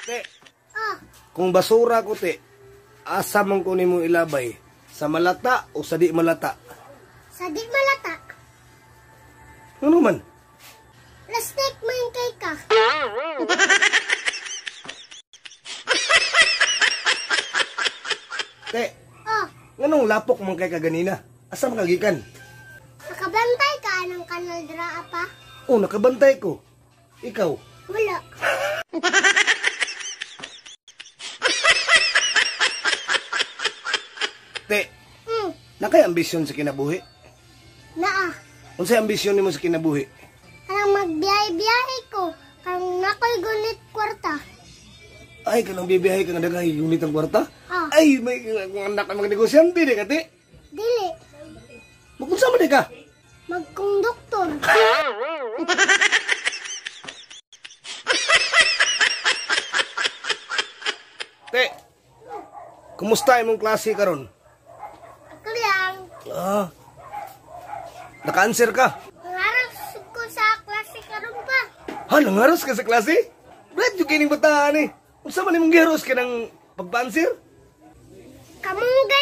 Te, Oh, kung basura ko te, asa man ko nimo ilabay? Sa malata o sa di malata? Sa di malata. Ano man? Plastic man kay ka. Te, Oh, nganong lapok man kay kaganina? Asa man kagikan? Nakabantay ka ng kanal dra pa? Oh, nakabantay ko. Ikaw? Wala. Te, nakay ambisyon sa kinabuhi? Naa. Unsay ambisyon nimo sa kinabuhi? Kanang magbiyahe-biyahe ko. Kanang nakoy gunit kwarta. Ay, kanang bibiyahe ka nga daghay gunit ang kwarta? Ah. Ay, may anak ka mga negosyante di ka, te. Dili. Magunsa man di ka? Magkonduktor. Te, kumusta imong klase karon? Ako lang. Ah. Naka-answer ka? Nangaras ko sa klase karon pa. Ha, nangaros ka sa klase? Brad, yung kining bataan eh. Unsa man imong giharos ka ng pagpa-answer? Kamunggay.